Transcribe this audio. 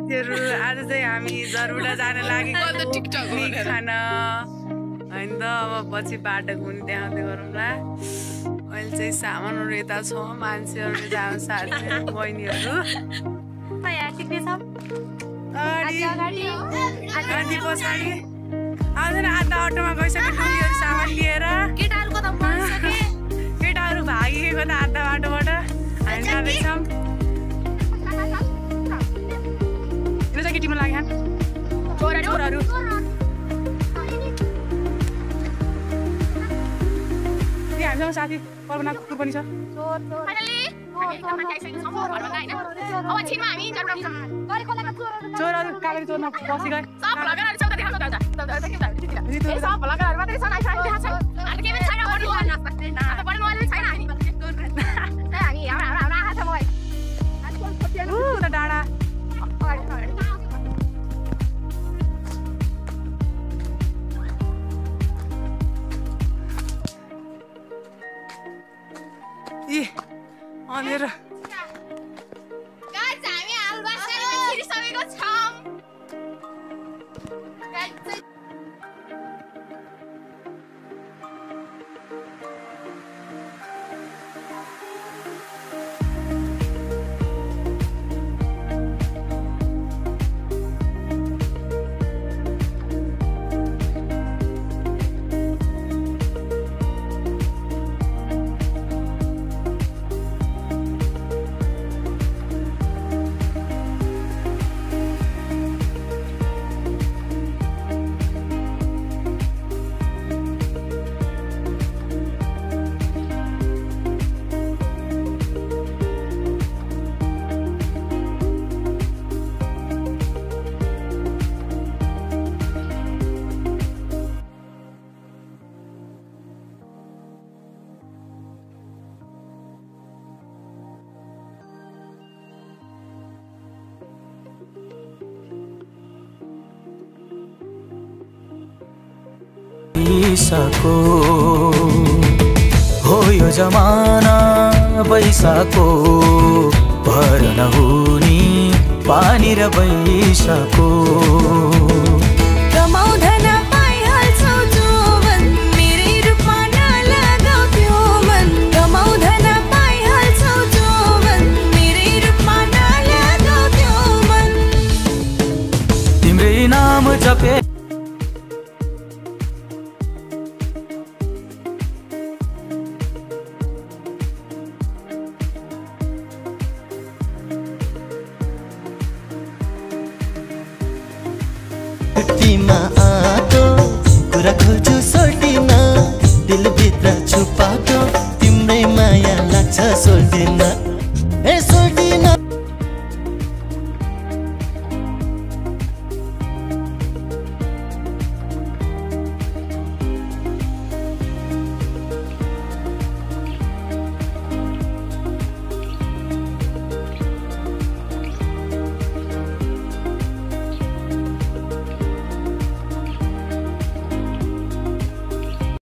साथीहरु आज चाहिँ हामी जरुडा जान लागेको खान हैन त अब पछि बाटो घुम्ने देखाउँदै गरौँला अहिले चाहिँ सामानहरु यता छ मान्छेहरु जान साथी बहिनीहरु अगाडि पछाडि आउँदैन आधा अटोमा गइसक्यो टोलीहरु सामान लिएर केटाहरु भागिएको त आधा बाटोबाट हामी जाँदैछौँ केटीमा लाग्यो छोराहरू हामीसँग साथी कल्पना कुकुर पनि छ चोरहरू कागरी चोर्न बसी गए डाँडा अँधेरो पैसाको हो यो जमाना पैसाको भर नहुने पानी र पैसाको कमाउँदैन पाइहाल्छौ जोवन मेरै रूपमा नलगाउ त्यो मन कमाउँदैन पाइहाल्छौ जोवन मेरै रूपमा नलगाउ त्यो मन तिम्रै नाम जपे आतो कुरा खोल्छु सोटिन दिलभित्र